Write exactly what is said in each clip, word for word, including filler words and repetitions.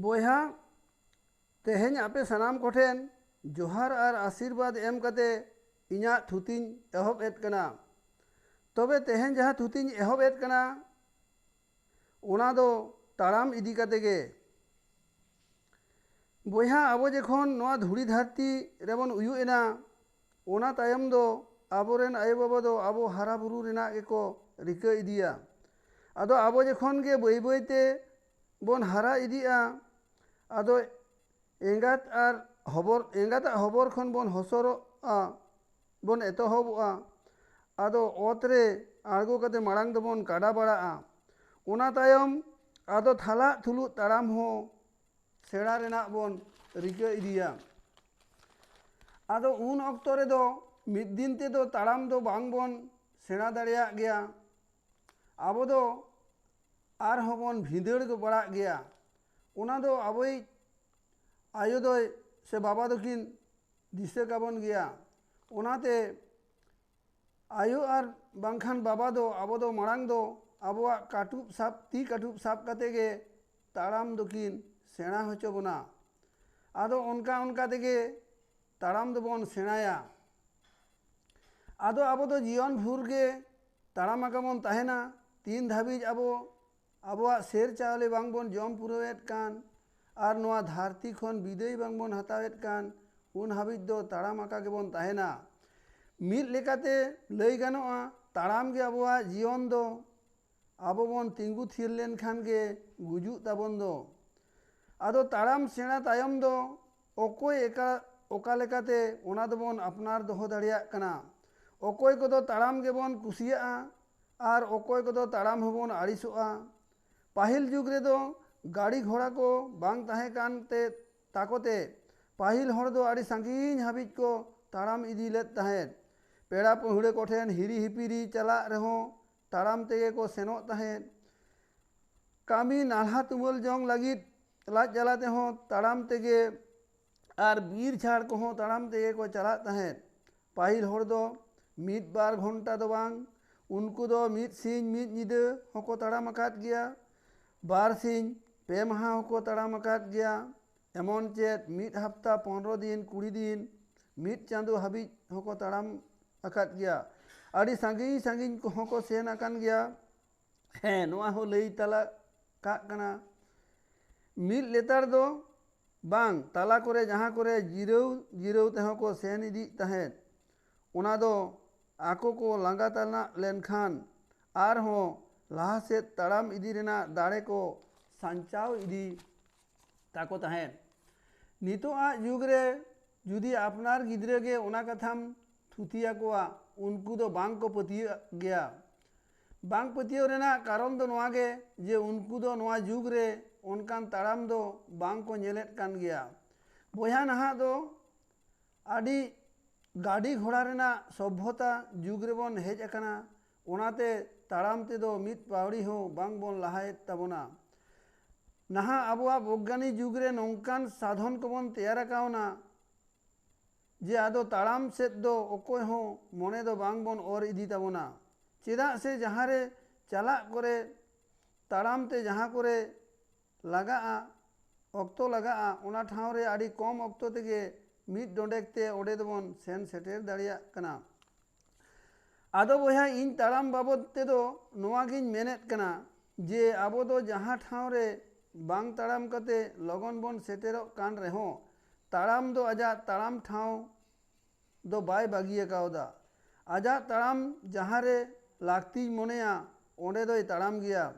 ᱵᱚᱭᱦᱟ, ᱛᱮᱦᱮᱧ ᱟᱯᱮ ᱥᱟᱱᱟᱢ ᱠᱚᱴᱷᱮᱱ ᱡᱚᱦᱟᱨ ᱟᱨ ᱟᱥᱤᱨᱵᱟᱫᱽ ᱮᱢ ᱠᱟᱛᱮ ᱤᱧᱟᱹᱜ ᱛᱷᱩᱛᱤᱧ ᱮᱦᱚᱵ ᱮᱫ ᱠᱟᱱᱟ᱾ ᱛᱚᱵᱮ ᱛᱮᱦᱮᱧ ᱡᱟᱦᱟᱸ ᱛᱷᱩᱛᱤᱧ ᱮᱦᱚᱵ ᱮᱫ ᱠᱟᱱᱟ, ᱚᱱᱟ ᱫᱚ ᱛᱟᱲᱟᱢ ᱤᱫᱤ ᱠᱟᱛᱮ ᱜᱮ᱾ ᱵᱚᱭᱦᱟ, ᱟᱵᱚ ᱡᱚᱠᱷᱚᱱ ᱱᱚᱣᱟ ᱫᱷᱩᱲᱤ ᱫᱷᱟᱹᱨᱛᱤ ᱨᱮᱵᱚᱱ ᱩᱭᱩᱜ ᱮᱱᱟ, ᱚᱱᱟ ᱛᱟᱭᱚᱢ ᱫᱚ ᱟᱵᱚᱨᱮᱱ ᱟᱭᱳᱼᱵᱟᱵᱟ ᱫᱚ ᱟᱵᱚ ᱦᱟᱨᱟ ᱵᱩᱨᱩ ᱨᱮᱱᱟᱜ ᱜᱮᱠᱚ ᱨᱤᱠᱟᱹ ᱤᱫᱤᱭᱟ᱾ ᱟᱫᱚ ᱟᱵᱚ ᱡᱚᱠᱷᱚᱱ ᱜᱮ ᱵᱟᱹᱭ ᱵᱟᱹᱭ ᱛᱮ ᱵᱚᱱ ᱦᱟᱨᱟ ᱤᱫᱤᱜᱼᱟ, ᱟᱫᱚ ᱮᱸᱜᱟᱛ ᱟᱨ ᱦᱚᱵᱚᱨ, ᱮᱸᱜᱟᱛᱟᱜ ᱦᱚᱵᱚᱨ ᱠᱷᱚᱱ ᱵᱚᱱ ᱦᱚᱥᱚᱨᱚᱜᱼᱟ, ᱵᱚᱱ ᱮᱛᱚᱦᱚᱵᱚᱜᱼᱟ᱾ ᱟᱫᱚ ᱚᱛ ᱨᱮ ᱟᱬᱜᱚ ᱠᱟᱛᱮ ᱢᱟᱲᱟᱝ ᱫᱚᱵᱚᱱ ᱠᱟᱰᱟ ᱵᱟᱲᱟᱜᱼᱟ᱾ ᱚᱱᱟ ᱛᱟᱭᱚᱢ ᱟᱫᱚ ᱛᱷᱟᱞᱟᱜ ᱛᱷᱩᱞᱩᱜ ᱛᱟᱲᱟᱢ ᱦᱚᱸ ᱥᱮᱬᱟ ᱨᱮᱱᱟᱜ ᱵᱚᱱ ᱨᱤᱠᱟᱹ ᱤᱫᱤᱭᱟ᱾ ᱟᱫᱚ ᱩᱱ ᱚᱠᱛᱚ ᱨᱮᱫᱚ ᱢᱤᱫ ᱫᱤᱱ ᱛᱮᱫᱚ ᱛᱟᱲᱟᱢ ᱫᱚ ᱵᱟᱝ ᱵᱚᱱ ᱥᱮᱬᱟ ᱫᱟᱲᱮᱭᱟᱜ ᱜᱮᱭᱟ᱾ ᱟᱵᱚ ᱫᱚ ᱟᱨᱦᱚᱸ ᱵᱚᱱ ᱵᱷᱤᱸᱫᱟᱹᱲ ᱵᱟᱲᱟᱜ ᱜᱮᱭᱟ᱾ ᱚᱱᱟ ᱫᱚ ᱟᱵᱚᱭᱤᱡ ᱟᱭᱳ ᱫᱚᱭ ᱥᱮ ᱵᱟᱵᱟ ᱫᱚᱠᱤᱱ ᱫᱤᱥᱟᱹ ᱠᱟᱵᱚᱱ ᱜᱮᱭᱟ᱾ ᱚᱱᱟᱛᱮ ᱟᱭᱳ ᱟᱨ ᱵᱟᱝᱠᱷᱟᱱ ᱵᱟᱵᱟ ᱫᱚ ᱟᱵᱚ ᱫᱚ ᱢᱟᱲᱟᱝ ᱫᱚ ᱟᱵᱚᱣᱟᱜ ᱠᱟᱹᱴᱩᱵ ᱥᱟᱵ, ᱛᱤ ᱠᱟᱹᱴᱩᱵ ᱥᱟᱵ ᱠᱟᱛᱮ ᱜᱮ ᱛᱟᱲᱟᱢ ᱫᱚᱠᱤᱱ ᱥᱮᱬᱟ ᱦᱚᱪᱚ ᱵᱚᱱᱟ᱾ ᱟᱫᱚ ᱚᱱᱠᱟ ᱚᱱᱠᱟ ᱛᱮᱜᱮ ᱛᱟᱲᱟᱢ ᱫᱚᱵᱚᱱ ᱥᱮᱬᱟᱭᱟ᱾ ᱟᱫᱚ ᱟᱵᱚ ᱫᱚ ᱡᱤᱭᱚᱱ ᱵᱷᱳᱨ ᱜᱮ ᱛᱟᱲᱟᱢ ᱟᱠᱟ ᱵᱚᱱ ᱛᱟᱦᱮᱱᱟ᱾ ᱛᱤᱱ ᱫᱷᱟᱹᱵᱤᱡ ᱟᱵᱚ ᱟᱵᱚᱣᱟᱜ ᱥᱮᱨ ᱪᱟᱣᱞᱮ ᱵᱟᱝ ᱵᱚᱱ ᱡᱚᱢ ᱯᱩᱨᱟᱹᱣᱮᱫ ᱠᱟᱱ ᱟᱨ ᱱᱚᱣᱟ ᱫᱷᱟᱹᱨᱛᱤ ᱠᱷᱚᱱ ᱵᱤᱫᱟᱹᱭ ᱵᱟᱝ ᱵᱚᱱ ᱦᱟᱛᱟᱣᱮᱫ ᱠᱟᱱ, ᱩᱱ ᱦᱟᱹᱵᱤᱡ ᱫᱚ ᱛᱟᱲᱟᱢ ᱟᱠᱟ ᱜᱮᱵᱚᱱ ᱛᱟᱦᱮᱱᱟ᱾ ᱢᱤᱫ ᱞᱮᱠᱟᱛᱮ ᱞᱟᱹᱭ ᱜᱟᱱᱚᱜᱼᱟ, ᱛᱟᱲᱟᱢ ᱜᱮ ᱟᱵᱚᱣᱟᱜ ᱡᱤᱭᱚᱱ ᱫᱚ᱾ ᱟᱵᱚ ᱵᱚᱱ ᱛᱤᱸᱜᱩ ᱛᱷᱤᱨ ᱞᱮᱱᱠᱷᱟᱱ ᱜᱮ ᱜᱩᱡᱩᱜ ᱛᱟᱵᱚᱱ ᱫᱚ᱾ ᱟᱫᱚ ᱛᱟᱲᱟᱢ ᱥᱮᱬᱟ ᱛᱟᱭᱚᱢ ᱫᱚ ᱚᱠᱚᱭ ᱮᱠᱟ-, ᱚᱠᱟ ᱞᱮᱠᱟᱛᱮ ᱚᱱᱟ ᱫᱚᱵᱚᱱ ᱟᱯᱱᱟᱨ ᱫᱚᱦᱚ ᱫᱟᱲᱮᱭᱟᱜ ᱠᱟᱱᱟ᱾ ᱚᱠᱚᱭ ᱠᱚᱫᱚ ᱛᱟᱲᱟᱢ ᱜᱮᱵᱚᱱ ᱠᱩᱥᱤᱭᱟᱜᱼᱟ ᱟᱨ ᱚᱠᱚᱭ ᱠᱚᱫᱚ ᱛᱟᱲᱟᱢ ᱦᱚᱸᱵᱚᱱ ᱟᱹᱲᱤᱥᱚᱜᱼᱟ᱾ ᱯᱟᱹᱦᱤᱞ ᱡᱩᱜᱽ ᱨᱮᱫᱚ ᱜᱟᱹᱲᱤ ᱜᱷᱚᱲᱟ ᱠᱚ ᱵᱟᱝ ᱛᱟᱦᱮᱸ ᱠᱟᱱ ᱛᱮ, ᱛᱟᱠᱚ ᱛᱮ ᱯᱟᱹᱦᱤᱞ ᱦᱚᱲ ᱫᱚ ᱟᱹᱰᱤ ᱥᱟᱺᱜᱤᱧ ᱦᱟᱹᱵᱤᱡ ᱠᱚ ᱛᱟᱲᱟᱢ ᱤᱫᱤ ᱞᱮᱫ ᱛᱟᱦᱮᱸᱫ᱾ ᱯᱮᱲᱟ ᱯᱟᱹᱦᱲᱟᱹ ᱠᱚᱴᱷᱮᱱ ᱦᱤᱨᱤ ᱦᱤᱯᱤᱨᱤ ᱪᱟᱞᱟᱜ ᱨᱮᱦᱚᱸ ᱛᱟᱲᱟᱢ ᱛᱮᱜᱮ ᱠᱚ ᱥᱮᱱᱚᱜ ᱛᱟᱦᱮᱸᱫ᱾ ᱠᱟᱹᱢᱤ ᱱᱟᱞᱦᱟ ᱛᱩᱢᱟᱹᱞ ᱡᱚᱝ ᱞᱟᱹᱜᱤᱫ ᱞᱟᱡ ᱡᱟᱞᱟ ᱛᱮᱦᱚᱸ ᱛᱟᱲᱟᱢ ᱛᱮᱜᱮ ᱟᱨ ᱵᱤᱨ ᱡᱷᱟᱲ ᱠᱚᱦᱚᱸ ᱛᱟᱲᱟᱢ ᱛᱮᱜᱮ ᱠᱚ ᱪᱟᱞᱟᱜ ᱛᱟᱦᱮᱸᱫ᱾ ᱯᱟᱹᱦᱤᱞ ᱦᱚᱲ ᱫᱚ ᱢᱤᱫ ᱵᱟᱨ ᱜᱷᱚᱱᱴᱟ ᱫᱚ ᱵᱟᱝ, ᱩᱱᱠᱩ ᱫᱚ ᱢᱤᱫ ᱥᱤᱧ ᱢᱤᱫ ᱧᱤᱫᱟᱹ ᱦᱚᱸᱠᱚ ᱛᱟᱲᱟᱢ ᱟᱠᱟᱫ ᱜᱮᱭᱟ᱾ ᱵᱟᱨ ᱥᱤᱧ ᱯᱮ ᱢᱟᱦᱟ ᱦᱚᱸᱠᱚ ᱛᱟᱲᱟᱢ ᱟᱠᱟᱫ ᱜᱮᱭᱟ᱾ ᱮᱢᱚᱱ ᱪᱮᱫ ᱢᱤᱫ ᱦᱟᱯᱛᱟ, ᱯᱚᱱᱨᱚ ᱫᱤᱱ, ᱠᱩᱲᱤ ᱫᱤᱱ, ᱢᱤᱫ ᱪᱟᱸᱫᱳ ᱦᱟᱹᱵᱤᱡ ᱦᱚᱸᱠᱚ ᱛᱟᱲᱟᱢ ᱟᱠᱟᱫ ᱜᱮᱭᱟ᱾ ᱟᱹᱰᱤ ᱥᱟᱺᱜᱤᱧ ᱥᱟᱺᱜᱤᱧ ᱠᱚᱦᱚᱸ ᱠᱚ ᱥᱮᱱ ᱟᱠᱟᱱ ᱜᱮᱭᱟ᱾ ᱦᱮᱸ, ᱱᱚᱣᱟ ᱦᱚᱸ ᱞᱟᱹᱭ ᱛᱟᱞᱟ ᱠᱟᱜ ᱠᱟᱱᱟ᱾ ᱢᱤᱫ ᱞᱮᱛᱟᱲ ᱫᱚ ᱵᱟᱝ, ᱛᱟᱞᱟ ᱠᱚᱨᱮ ᱡᱟᱦᱟᱸ ᱠᱚᱨᱮ ᱡᱤᱨᱟᱹᱣ ᱡᱤᱨᱟᱹᱣ ᱛᱮᱦᱚᱸ ᱠᱚ ᱥᱮᱱ ᱤᱫᱤᱜ ᱛᱟᱦᱮᱸᱫ᱾ ᱚᱱᱟ ᱫᱚ ᱟᱠᱚ ᱠᱚ ᱞᱟᱸᱜᱟ ᱛᱟᱱᱟᱜ ᱞᱮᱱᱠᱷᱟᱱ ᱟᱨᱦᱚᱸ ᱞᱟᱦᱟ ᱥᱮᱫ ᱛᱟᱲᱟᱢ ᱤᱫᱤ ᱨᱮᱱᱟᱜ ᱫᱟᱲᱮ ᱠᱚ ᱥᱟᱧᱪᱟᱣ ᱤᱫᱤ ᱛᱟᱠᱚ ᱛᱟᱦᱮᱸᱫ᱾ ᱱᱤᱛᱚᱜ ᱟᱜ ᱡᱩᱜᱽ ᱨᱮ ᱡᱩᱫᱤ ᱟᱯᱱᱟᱨ ᱜᱤᱫᱽᱨᱟᱹ ᱜᱮ ᱚᱱᱟ ᱠᱟᱛᱷᱟᱢ ᱛᱷᱩᱛᱤ ᱟᱠᱚᱣᱟ, ᱩᱱᱠᱩ ᱫᱚ ᱵᱟᱝ ᱠᱚ ᱯᱟᱹᱛᱭᱟᱹᱜ ᱜᱮᱭᱟ᱾ ᱵᱟᱝ ᱯᱟᱹᱛᱭᱟᱹᱣ ᱨᱮᱱᱟᱜ ᱠᱟᱨᱚᱱ ᱫᱚ ᱱᱚᱣᱟ ᱜᱮ ᱡᱮ ᱩᱱᱠᱩ ᱫᱚ ᱱᱚᱣᱟ ᱡᱩᱜᱽ ᱨᱮ ᱚᱱᱠᱟᱱ ᱛᱟᱲᱟᱢ ᱫᱚ ᱵᱟᱝ ᱠᱚ ᱧᱮᱞᱮᱫ ᱠᱟᱱ ᱜᱮᱭᱟ᱾ ᱵᱚᱭᱦᱟ, ᱱᱟᱦᱟᱜ ᱫᱚ ᱟᱹᱰᱤ ᱜᱟᱹᱰᱤ ᱜᱷᱚᱲᱟ ᱨᱮᱱᱟᱜ ᱥᱚᱵᱷᱚᱛᱟ ᱡᱩᱜᱽ ᱨᱮᱵᱚᱱ ᱦᱮᱡ ᱟᱠᱟᱱᱟ᱾ ᱚᱱᱟᱛᱮ ᱛᱟᱲᱟᱢ ᱛᱮᱫᱚ ᱢᱤᱫ ᱯᱟᱹᱣᱲᱤ ᱦᱚᱸ ᱵᱟᱝ ᱵᱚᱱ ᱞᱟᱦᱟᱭᱮᱫ ᱛᱟᱵᱚᱱᱟ᱾ ᱱᱟᱦᱟᱜ ᱟᱵᱚᱣᱟᱜ ᱵᱚᱭᱜᱟᱱᱤᱠ ᱡᱩᱜᱽ ᱨᱮ ᱱᱚᱝᱠᱟᱱ ᱥᱟᱫᱷᱚᱱ ᱠᱚᱵᱚᱱ ᱛᱮᱭᱟᱨ ᱟᱠᱟᱣᱱᱟ ᱡᱮ ᱟᱫᱚ ᱛᱟᱲᱟᱢ ᱥᱮᱫ ᱫᱚ ᱚᱠᱚᱭ ᱦᱚᱸ ᱢᱚᱱᱮ ᱫᱚ ᱵᱟᱝ ᱵᱚᱱ ᱚᱨ ᱤᱫᱤ ᱛᱟᱵᱚᱱᱟ᱾ ᱪᱮᱫᱟᱜ ᱥᱮ ᱡᱟᱦᱟᱸ ᱨᱮ ᱪᱟᱞᱟᱜ ᱠᱚᱨᱮ, ᱛᱟᱲᱟᱢ ᱛᱮ ᱡᱟᱦᱟᱸ ᱠᱚᱨᱮ ᱞᱟᱜᱟᱜᱼᱟ, ᱚᱠᱛᱚ ᱞᱟᱜᱟᱜᱼᱟ, ᱚᱱᱟ ᱴᱷᱟᱶ ᱨᱮ ᱟᱹᱰᱤ ᱠᱚᱢ ᱚᱠᱛᱚ ᱛᱮᱜᱮ ᱢᱤᱫ ᱰᱚᱸᱰᱮᱠ ᱛᱮ ᱚᱸᱰᱮ ᱫᱚᱵᱚᱱ ᱥᱮᱱ ᱥᱮᱴᱮᱨ ᱫᱟᱲᱮᱭᱟᱜ ᱠᱟᱱᱟ᱾ ᱟᱫᱚ ᱵᱚᱭᱦᱟ, ᱤᱧ ᱛᱟᱲᱟᱢ ᱵᱟᱵᱚᱫ ᱛᱮᱫᱚ ᱱᱚᱣᱟ ᱜᱤᱧ ᱢᱮᱱᱮᱫ ᱠᱟᱱᱟ ᱡᱮ ᱟᱵᱚ ᱫᱚ ᱡᱟᱦᱟᱸ ᱴᱷᱟᱶ ᱨᱮ ᱵᱟᱝ ᱛᱟᱲᱟᱢ ᱠᱟᱛᱮ ᱞᱚᱜᱚᱱ ᱵᱚᱱ ᱥᱮᱴᱮᱨᱚᱜ ᱠᱟᱱ ᱨᱮᱦᱚᱸ, ᱛᱟᱲᱟᱢ ᱫᱚ ᱟᱡᱟᱜ ᱛᱟᱲᱟᱢ ᱴᱷᱟᱶ ᱫᱚ ᱵᱟᱭ ᱵᱟᱹᱜᱤ ᱟᱠᱟᱣᱫᱟ᱾ ᱟᱡᱟᱜ ᱛᱟᱲᱟᱢ ᱡᱟᱦᱟᱸ ᱨᱮ ᱞᱟᱹᱠᱛᱤᱭ ᱢᱚᱱᱮᱭᱟ, ᱚᱸᱰᱮ ᱫᱚᱭ ᱛᱟᱲᱟᱢ ᱜᱮᱭᱟ᱾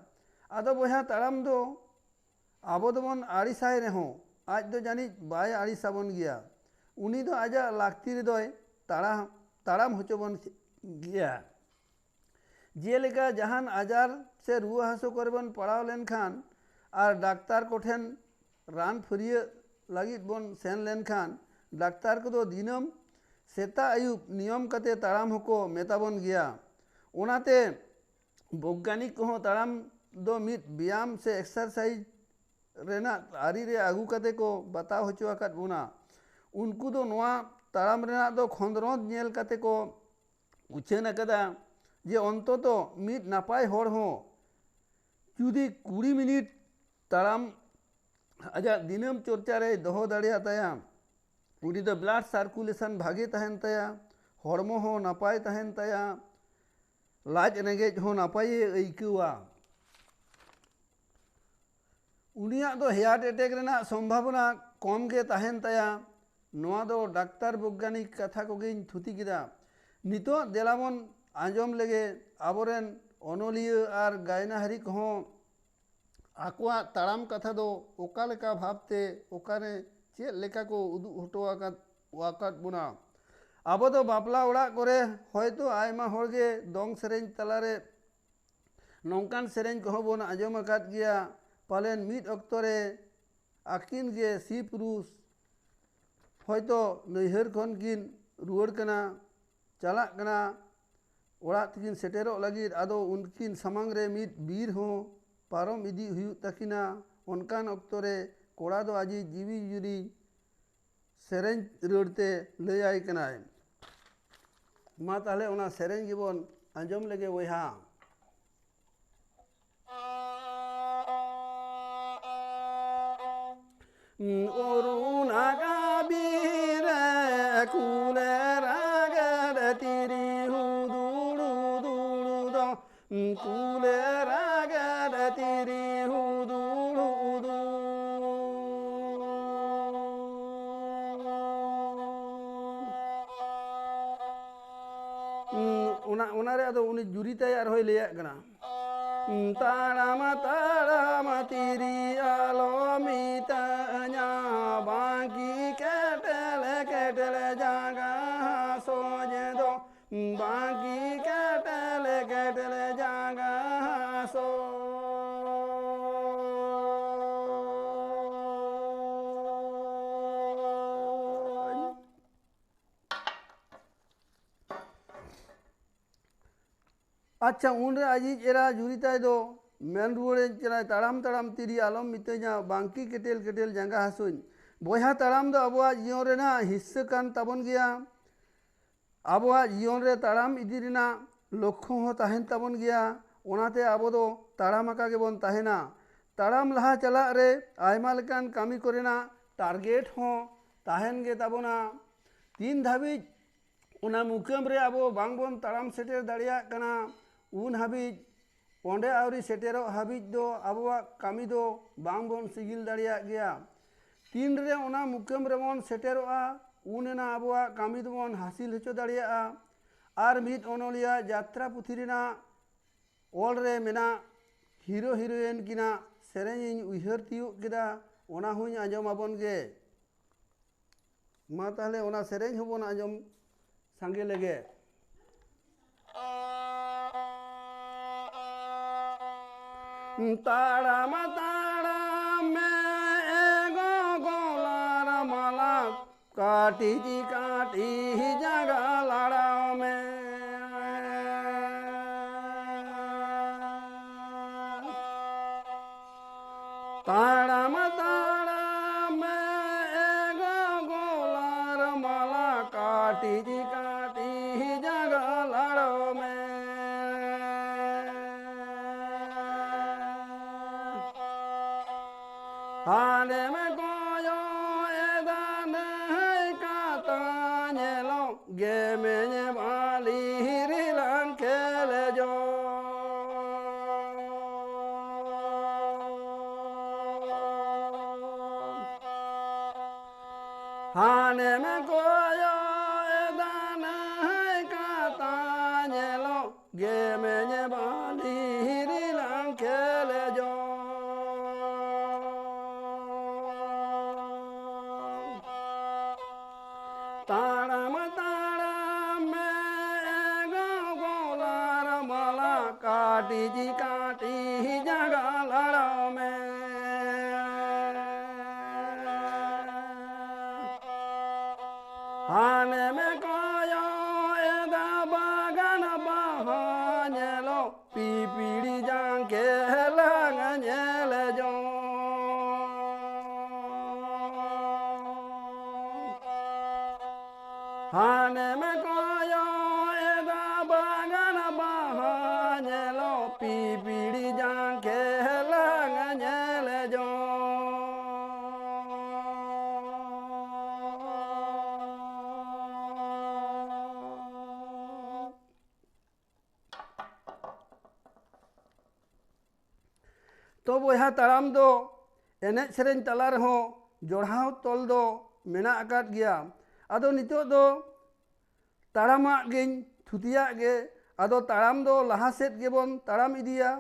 ᱟᱫᱚ ᱵᱚᱭᱦᱟ, ᱛᱟᱲᱟᱢ ᱫᱚ ᱟᱵᱚ ᱫᱚᱵᱚᱱ ᱟᱹᱲᱤᱥᱟᱭ ᱨᱮᱦᱚᱸ, ᱟᱡ ᱫᱚ ᱡᱟᱹᱱᱤᱡ ᱵᱟᱭ ᱟᱹᱲᱤᱥ ᱟᱵᱚᱱ ᱜᱮᱭᱟ᱾ ᱩᱱᱤ ᱫᱚ ᱟᱡᱟᱜ ᱞᱟᱹᱠᱛᱤ ᱨᱮᱫᱚᱭ ᱛᱟᱲᱟᱢ, ᱛᱟᱲᱟᱢ ᱦᱚᱪᱚ ᱵᱚᱱ ᱜᱮᱭᱟ᱾ ᱡᱮᱞᱮᱠᱟ, ᱡᱟᱦᱟᱱ ᱟᱡᱟᱨ ᱥᱮ ᱨᱩᱣᱟᱹ ᱦᱟᱹᱥᱩ ᱠᱚᱨᱮ ᱵᱚᱱ ᱯᱟᱲᱟᱣ ᱞᱮᱱᱠᱷᱟᱱ ᱟᱨ ᱰᱟᱠᱛᱟᱨ ᱠᱚᱴᱷᱮᱱ ᱨᱟᱱ ᱯᱷᱟᱹᱨᱭᱟᱹᱜ ᱞᱟᱹᱜᱤᱫ ᱵᱚᱱ ᱥᱮᱱ ᱞᱮᱱᱠᱷᱟᱱ, ᱰᱟᱠᱛᱟᱨ ᱠᱚᱫᱚ ᱫᱤᱱᱟᱹᱢ ᱥᱮᱛᱟᱜ ᱟᱹᱭᱩᱵ ᱱᱤᱭᱚᱢ ᱠᱟᱛᱮ ᱛᱟᱲᱟᱢ ᱦᱚᱸᱠᱚ ᱢᱮᱛᱟ ᱵᱚᱱ ᱜᱮᱭᱟ᱾ ᱚᱱᱟᱛᱮ ᱵᱚᱭᱜᱟᱱᱤᱠ ᱠᱚᱦᱚᱸ ᱛᱟᱲᱟᱢ ᱫᱚ ᱢᱤᱫ ᱵᱮᱭᱟᱢ ᱥᱮ ᱮᱠᱥᱟᱨᱥᱟᱭᱤᱡᱽ ᱨᱮᱱᱟᱜ ᱟᱹᱨᱤ ᱨᱮ ᱟᱹᱜᱩ ᱠᱟᱛᱮ ᱠᱚ ᱵᱟᱛᱟᱣ ᱦᱚᱪᱚ ᱟᱠᱟᱫ ᱵᱚᱱᱟ᱾ ᱩᱱᱠᱩ ᱫᱚ ᱱᱚᱣᱟ ᱛᱟᱲᱟᱢ ᱨᱮᱱᱟᱜ ᱫᱚ ᱠᱷᱚᱸᱫᱽᱨᱚᱸᱫᱽ ᱧᱮᱞ ᱠᱟᱛᱮ ᱠᱚ ᱩᱪᱷᱟᱹᱱ ᱟᱠᱟᱫᱟ ᱡᱮ ᱚᱱᱛᱚᱛᱚ ᱢᱤᱫ ᱱᱟᱯᱟᱭ ᱦᱚᱲ ᱦᱚᱸ ᱡᱩᱫᱤ ᱠᱩᱲᱤ ᱢᱤᱱᱤᱴ ᱛᱟᱲᱟᱢ ᱟᱡᱟᱜ ᱫᱤᱱᱟᱹᱢ ᱪᱚᱨᱪᱟ ᱨᱮᱭ ᱫᱚᱦᱚ ᱫᱟᱲᱮᱭᱟᱛᱟᱭᱟ᱾ ᱩᱱᱤ ᱫᱚ blood circulation ᱵᱷᱟᱜᱮ ᱛᱟᱦᱮᱱ ᱛᱟᱭᱟ, ᱦᱚᱲᱢᱚ ᱦᱚᱸ ᱱᱟᱯᱟᱭ ᱛᱟᱦᱮᱱ ᱛᱟᱭᱟ, ᱞᱟᱡ ᱨᱮᱸᱜᱮᱡ ᱦᱚᱸ ᱱᱟᱯᱟᱭᱮ ᱟᱹᱭᱠᱟᱹᱣᱟ᱾ ᱩᱱᱤᱭᱟᱜ ᱫᱚ heart attack ᱨᱮᱱᱟᱜ ᱥᱚᱢᱵᱷᱟᱵᱚᱱᱟ ᱠᱚᱢ ᱜᱮ ᱛᱟᱦᱮᱱ ᱛᱟᱭᱟ᱾ ᱱᱚᱣᱟ ᱫᱚ ᱰᱟᱠᱛᱟᱨ ᱵᱳᱭᱜᱟᱱᱤᱠ ᱠᱟᱛᱷᱟ ᱠᱚᱜᱮᱧ ᱛᱷᱩᱛᱤ ᱠᱮᱫᱟ᱾ ᱱᱤᱛᱚᱜ ᱫᱮᱞᱟᱵᱚᱱ ᱟᱸᱡᱚᱢ ᱞᱮᱜᱮ ᱟᱵᱚᱨᱮᱱ ᱚᱱᱚᱞᱤᱭᱟᱹ ᱟᱨ ᱜᱟᱭᱱᱟᱦᱟᱨᱤ ᱠᱚᱦᱚᱸ ᱟᱠᱚᱣᱟᱜ ᱛᱟᱲᱟᱢ ᱠᱟᱛᱷᱟ ᱫᱚ ᱚᱠᱟ ᱞᱮᱠᱟ ᱵᱷᱟᱵᱽᱛᱮ ᱚᱠᱟᱨᱮ ᱪᱮᱫ ᱞᱮᱠᱟ ᱠᱚ ᱩᱫᱩᱜ ᱦᱚᱴᱚ ᱟᱠᱟᱫ, ᱟᱠᱟᱫ ᱵᱚᱱᱟ᱾ ᱟᱵᱚ ᱫᱚ ᱵᱟᱯᱞᱟ ᱚᱲᱟᱜ ᱠᱚᱨᱮ ᱦᱚᱭᱛᱳ ᱟᱭᱢᱟ ᱦᱚᱲ ᱜᱮ ᱫᱚᱝ ᱥᱮᱨᱮᱧ ᱛᱟᱞᱟᱨᱮ ᱱᱚᱝᱠᱟᱱ ᱥᱮᱨᱮᱧ ᱠᱚᱦᱚᱸ ᱵᱚᱱ ᱟᱸᱡᱚᱢ ᱟᱠᱟᱫ ᱜᱮᱭᱟ᱾ ᱯᱟᱞᱮᱱ ᱢᱤᱫ ᱚᱠᱛᱚ ᱨᱮ ᱟᱹᱠᱤᱱ ᱜᱮ ᱥᱤ ᱯᱩᱨᱩᱥ ᱦᱚᱭᱛᱳ ᱱᱟᱹᱭᱦᱟᱹᱨ ᱠᱷᱚᱱ ᱠᱤᱱ ᱨᱩᱣᱟᱹᱲ ᱠᱟᱱᱟ, ᱪᱟᱞᱟᱜ ᱠᱟᱱᱟ, ᱚᱲᱟᱜ ᱛᱮᱠᱤᱱ ᱥᱮᱴᱮᱨᱚᱜ ᱞᱟᱹᱜᱤᱫ᱾ ᱟᱫᱚ ᱩᱱᱠᱤᱱ ᱥᱟᱢᱟᱝ ᱨᱮ ᱢᱤᱫ ᱵᱤᱨ ᱦᱚᱸ ᱯᱟᱨᱚᱢ ᱤᱫᱤ ᱦᱩᱭᱩᱜ ᱛᱟᱹᱠᱤᱱᱟ᱾ ᱚᱱᱠᱟᱱ ᱚᱠᱛᱚ ᱨᱮ ᱠᱚᱲᱟ ᱫᱚ ᱟᱡᱤᱡ ᱡᱤᱣᱤ ᱡᱩᱨᱤ ᱥᱮᱨᱮᱧ ᱨᱟᱹᱲ ᱛᱮ ᱞᱟᱹᱭᱟᱭ ᱠᱟᱱᱟᱭ᱾ ᱢᱟ ᱛᱟᱦᱞᱮ ᱚᱱᱟ ᱥᱮᱨᱮᱧ ᱜᱮᱵᱚᱱ ᱟᱸᱡᱚᱢ ᱞᱮᱜᱮ ᱵᱚᱭᱦᱟ᱾ ᱚᱨᱩᱱᱟ ᱜᱟᱵᱤᱨᱮ ᱠᱩᱞᱮ ᱨᱟᱜᱮᱫ ᱛᱤᱨᱤ ᱦᱩᱫᱩᱲᱩ ᱫᱩᱲᱩ ᱫᱚ᱾ ᱠᱩᱞᱮ ᱨᱟᱜᱮᱫ ᱛᱤᱨᱤ ᱦᱩᱫᱩᱲᱩ ᱫᱩᱲᱩ᱾ ᱚᱱᱟ, ᱚᱱᱟᱨᱮ ᱟᱫᱚ ᱩᱱᱤ ᱡᱩᱨᱤ ᱛᱟᱭ ᱟᱨᱦᱚᱸᱭ ᱞᱟᱹᱭᱟᱜ ᱠᱟᱱᱟ᱾ ᱛᱟᱲᱟᱢ ᱛᱟᱲᱟᱢ ᱛᱤᱨᱤ ᱟᱞᱚᱢ ᱢᱤᱛᱟᱹᱧᱟ, ᱵᱟᱝᱠᱤ ᱠᱮᱴᱮᱞ ᱠᱮᱴᱮᱞ ᱡᱟᱸᱜᱟ ᱦᱟᱹᱥᱩᱧ ᱫᱚ, ᱵᱟᱝᱠᱤ ᱠᱮᱴᱮᱞ ᱠᱮᱴᱮᱞ ᱡᱟᱸᱜᱟ ᱦᱟᱹᱥᱩᱧ᱾ ᱟᱪᱪᱷᱟ, ᱩᱱᱨᱮ ᱟᱡᱤᱡ ᱮᱨᱟ ᱡᱩᱨᱤ ᱛᱟᱭ ᱫᱚ ᱢᱮᱱ ᱨᱩᱣᱟᱹᱲᱮᱱ ᱠᱟᱱᱟᱭ, ᱛᱟᱲᱟᱢ ᱛᱟᱲᱟᱢ ᱛᱤᱨᱤ ᱟᱞᱚᱢ ᱢᱤᱛᱟᱹᱧᱟ, ᱵᱟᱝᱠᱤ ᱠᱮᱴᱮᱞ ᱠᱮᱴᱮᱞ ᱡᱟᱸᱜᱟ ᱦᱟᱹᱥᱩᱧ᱾ ᱵᱚᱭᱦᱟ, ᱛᱟᱲᱟᱢ ᱫᱚ ᱟᱵᱚᱣᱟᱜ ᱡᱤᱭᱚᱱ ᱨᱮᱱᱟᱜ ᱦᱤᱥᱥᱟᱹ ᱠᱟᱱ ᱛᱟᱵᱚᱱ ᱜᱮᱭᱟ᱾ ᱟᱵᱚᱣᱟᱜ ᱡᱤᱭᱚᱱ ᱨᱮ ᱛᱟᱲᱟᱢ ᱤᱫᱤ ᱨᱮᱱᱟᱜ ᱞᱚᱠᱠᱷᱚ ᱦᱚᱸ ᱛᱟᱦᱮᱱ ᱛᱟᱵᱚᱱ ᱜᱮᱭᱟ᱾ ᱚᱱᱟᱛᱮ ᱟᱵᱚ ᱫᱚ ᱛᱟᱲᱟᱢ ᱟᱠᱟ ᱜᱮᱵᱚᱱ ᱛᱟᱦᱮᱱᱟ᱾ ᱛᱟᱲᱟᱢ ᱞᱟᱦᱟ ᱪᱟᱞᱟᱜ ᱨᱮ ᱟᱭᱢᱟ ᱞᱮᱠᱟᱱ ᱠᱟᱹᱢᱤ ᱠᱚᱨᱮᱱᱟᱜ ᱴᱟᱨᱜᱮᱴ ᱦᱚᱸ ᱛᱟᱦᱮᱱ ᱜᱮ ᱛᱟᱵᱚᱱᱟ᱾ ᱛᱤᱱ ᱫᱷᱟᱹᱵᱤᱡ ᱚᱱᱟ ᱢᱩᱠᱟᱹᱢ ᱨᱮ ᱟᱵᱚ ᱵᱟᱝᱵᱚᱱ ᱛᱟᱲᱟᱢ ᱥᱮᱴᱮᱨ ᱫᱟᱲᱮᱭᱟᱜ ᱠᱟᱱᱟ, ᱩᱱ ᱦᱟᱹᱵᱤᱡ, ᱚᱸᱰᱮ ᱟᱹᱣᱨᱤ ᱥᱮᱴᱮᱨᱚᱜ ᱦᱟᱹᱵᱤᱡ ᱫᱚ ᱟᱵᱚᱣᱟᱜ ᱠᱟᱹᱢᱤ ᱫᱚ ᱵᱟᱝᱵᱚᱱ ᱥᱤᱜᱤᱞ ᱫᱟᱲᱮᱭᱟᱜ ᱜᱮᱭᱟ᱾ ᱛᱤᱱ ᱨᱮ ᱚᱱᱟ ᱢᱩᱠᱟᱹᱢ ᱨᱮᱵᱚᱱ ᱥᱮᱴᱮᱨᱚᱜᱼᱟ, ᱩᱱ ᱮᱱᱟ ᱟᱵᱚᱣᱟᱜ ᱠᱟᱹᱢᱤ ᱫᱚᱵᱚᱱ ᱦᱟᱹᱥᱤᱞ ᱦᱚᱪᱚ ᱫᱟᱲᱮᱭᱟᱜᱼᱟ᱾ ᱟᱨ ᱢᱤᱫ ᱚᱱᱚᱞᱤᱭᱟᱹ ᱡᱟᱛᱨᱟ ᱯᱩᱛᱷᱤ ᱨᱮᱱᱟᱜ ᱚᱞ ᱨᱮ ᱢᱮᱱᱟᱜ ᱦᱤᱨᱳ ᱦᱤᱨᱳᱭᱤᱱ ᱠᱤᱱᱟᱜ ᱥᱮᱨᱮᱧ ᱤᱧ ᱩᱭᱦᱟᱹᱨ ᱛᱤᱭᱳᱜ ᱠᱮᱫᱟ, ᱚᱱᱟ ᱦᱚᱸᱧ ᱟᱸᱡᱚᱢ ᱟᱵᱚᱱ ᱜᱮ᱾ ᱢᱟ ᱛᱟᱦᱞᱮ ᱚᱱᱟ ᱥᱮᱨᱮᱧ ᱦᱚᱸᱵᱚᱱ ᱟᱸᱡᱚᱢ ᱥᱟᱸᱜᱮ ᱞᱮᱜᱮ᱾ ᱛᱟᱲᱟᱢ ᱛᱟᱲᱟᱢ ᱢᱮ ᱮ ᱜᱚᱜᱚ ᱞᱟᱨᱢᱟᱞᱟ, ᱠᱟᱹᱴᱤᱡ ᱠᱟᱹᱴᱤᱡ ᱡᱟᱸᱜᱟ ᱞᱟᱲᱟᱣ ᱢᱮ᱾ ᱛᱟᱲᱟᱢ ᱛᱟᱲᱟᱢ ᱢᱮ ᱮ ᱜᱚᱜᱚ ᱞᱟᱨᱢᱟᱞᱟ, ᱠᱟᱹᱴᱤᱡ ᱠᱟᱹᱴᱤᱡ ᱡᱟᱸᱜᱟ ᱞᱟᱲᱟᱣ ᱢᱮ᱾ ᱦᱟᱱᱮᱢ ᱠᱚᱭᱚᱜ ᱮᱫᱟ ᱱᱟᱹᱭ ᱠᱟᱛᱟ ᱧᱮᱞᱚᱜ, ᱜᱮᱢᱮᱧ ᱵᱟᱹᱞᱤ ᱨᱮᱞᱟᱝ ᱠᱷᱮᱞ ᱡᱚᱝ᱾ ᱦᱟᱱᱮᱢ ᱠᱚᱭᱚᱜ ᱮᱫᱟ ᱱᱟᱹᱭ ᱠᱟᱛᱟ ᱧᱮᱞᱚᱜ, ᱜᱮᱢᱮᱧ ᱵᱟᱹᱞᱤ ᱨᱮᱞᱟᱝ ᱠᱷᱮᱞ ᱡᱚᱝ᱾ ᱛᱟᱲᱟᱢ ᱛᱟᱲᱟᱢ ᱢᱮ ᱮ ᱜᱚᱜᱚ ᱞᱟᱨᱢᱟᱞᱟ, ᱠᱟᱹᱴᱤᱡ ᱠᱟᱹᱴᱤᱡ ᱡᱟᱸᱜᱟ ᱞᱟᱲᱟᱣ ᱢᱮ᱾ ᱦᱟᱱᱮᱢ ᱠᱚᱭᱚᱜ ᱮᱫᱟ ᱵᱟᱜᱟᱱ ᱵᱟᱦᱟ ᱧᱮᱞᱚᱜ, ᱯᱤᱯᱤᱲᱤ ᱡᱟᱝ ᱠᱮᱞᱟᱝ ᱧᱮᱞ ᱡᱚᱝ᱾ ᱦᱟᱱᱮᱢ ᱠᱚᱭᱚᱜ ᱮᱫᱟ ᱵᱟᱜᱟᱱ ᱵᱟᱦᱟ ᱧᱮᱞᱚᱜ, ᱯᱤᱯᱤᱲᱤ ᱡᱟᱝ ᱠᱮᱞᱟᱝ ᱧᱮᱞ ᱛᱚ ᱵᱚᱭᱦᱟ, ᱛᱟᱲᱟᱢ ᱫᱚ ᱮᱱᱮᱡ ᱥᱮᱨᱮᱧ ᱛᱟᱞᱟ ᱨᱮᱦᱚᱸ ᱡᱚᱲᱟᱣ ᱛᱚᱞ ᱫᱚ ᱢᱮᱱᱟᱜ ᱟᱠᱟᱫ ᱜᱮᱭᱟ᱾ ᱟᱫᱚ ᱱᱤᱛᱚᱜ ᱫᱚ ᱛᱟᱲᱟᱢᱟᱜ ᱜᱤᱧ ᱛᱷᱩᱛᱤᱭᱟᱜ ᱜᱮ᱾ ᱟᱫᱚ ᱛᱟᱲᱟᱢ ᱫᱚ ᱞᱟᱦᱟ ᱥᱮᱫ ᱜᱮᱵᱚᱱ ᱛᱟᱲᱟᱢ ᱤᱫᱤᱭᱟ,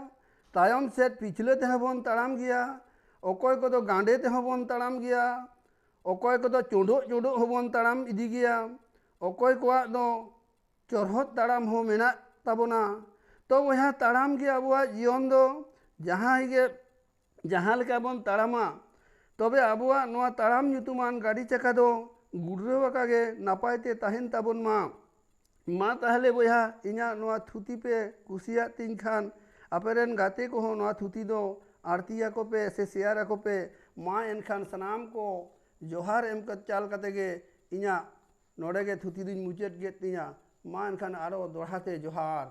ᱛᱟᱭᱚᱢ ᱥᱮᱫ ᱯᱤᱪᱷᱞᱟᱹ ᱛᱮᱦᱚᱸ ᱵᱚᱱ ᱛᱟᱲᱟᱢ ᱜᱮᱭᱟ, ᱚᱠᱚᱭ ᱠᱚᱫᱚ ᱜᱟᱸᱰᱮ ᱛᱮᱦᱚᱸ ᱵᱚᱱ ᱛᱟᱲᱟᱢ ᱜᱮᱭᱟ, ᱚᱠᱚᱭ ᱠᱚᱫᱚ ᱪᱩᱸᱰᱩᱜ ᱪᱩᱸᱰᱩᱜ ᱦᱚᱸᱵᱚᱱ ᱛᱟᱲᱟᱢ ᱤᱫᱤ ᱜᱮᱭᱟ, ᱚᱠᱚᱭ ᱠᱚᱣᱟᱜ ᱫᱚ ᱪᱚᱨᱦᱚᱫ ᱛᱟᱲᱟᱢ ᱦᱚᱸ ᱢᱮᱱᱟᱜ ᱛᱟᱵᱚᱱᱟ᱾ ᱛᱚ ᱵᱚᱭᱦᱟ, ᱛᱟᱲᱟᱢ ᱜᱮ ᱟᱵᱚᱣᱟᱜ ᱡᱤᱭᱚᱱ ᱫᱚ᱾ ᱡᱟᱦᱟᱸᱭ ᱜᱮ ᱡᱟᱦᱟᱸ ᱞᱮᱠᱟ ᱵᱚᱱ ᱛᱟᱲᱟᱢᱟ, ᱛᱚᱵᱮ ᱟᱵᱚᱣᱟᱜ ᱱᱚᱣᱟ ᱛᱟᱲᱟᱢ ᱧᱩᱛᱩᱢᱟᱱ ᱜᱟᱹᱰᱤ ᱪᱟᱠᱟ ᱫᱚ ᱜᱩᱰᱨᱟᱹᱣ ᱟᱠᱟ ᱜᱮ ᱱᱟᱯᱟᱭ ᱛᱮ ᱛᱟᱦᱮᱱ ᱛᱟᱵᱚᱱ ᱢᱟ᱾ ᱢᱟ ᱛᱟᱦᱞᱮ ᱵᱚᱭᱦᱟ, ᱤᱧᱟᱹᱜ ᱱᱚᱣᱟ ᱛᱷᱩᱛᱤ ᱯᱮ ᱠᱩᱥᱤᱭᱟᱜ ᱛᱤᱧ ᱠᱷᱟᱱ, ᱟᱯᱮᱨᱮᱱ ᱜᱟᱛᱮ ᱠᱚᱦᱚᱸ ᱱᱚᱣᱟ ᱛᱷᱩᱛᱤ ᱫᱚ ᱟᱹᱲᱛᱤᱭᱟᱠᱚ ᱯᱮ ᱥᱮ ᱥᱮᱭᱟᱨ ᱟᱠᱚ ᱯᱮ᱾ ᱢᱟ ᱮᱱᱠᱷᱟᱱ ᱥᱟᱱᱟᱢ ᱠᱚ ᱡᱚᱦᱟᱨ ᱮᱢ ᱠᱟ-, ᱪᱟᱞ ᱠᱟᱛᱮ ᱜᱮ ᱤᱧᱟᱹᱜ ᱱᱚᱰᱮ ᱜᱮ ᱛᱷᱩᱛᱤ ᱫᱩᱧ ᱢᱩᱪᱟᱹᱫ ᱠᱮᱫ ᱛᱤᱧᱟ᱾ ᱢᱟ ᱮᱱᱠᱷᱟᱱ ᱟᱨᱚ ᱫᱚᱦᱲᱟ ᱛᱮ ᱡᱚᱦᱟᱨ᱾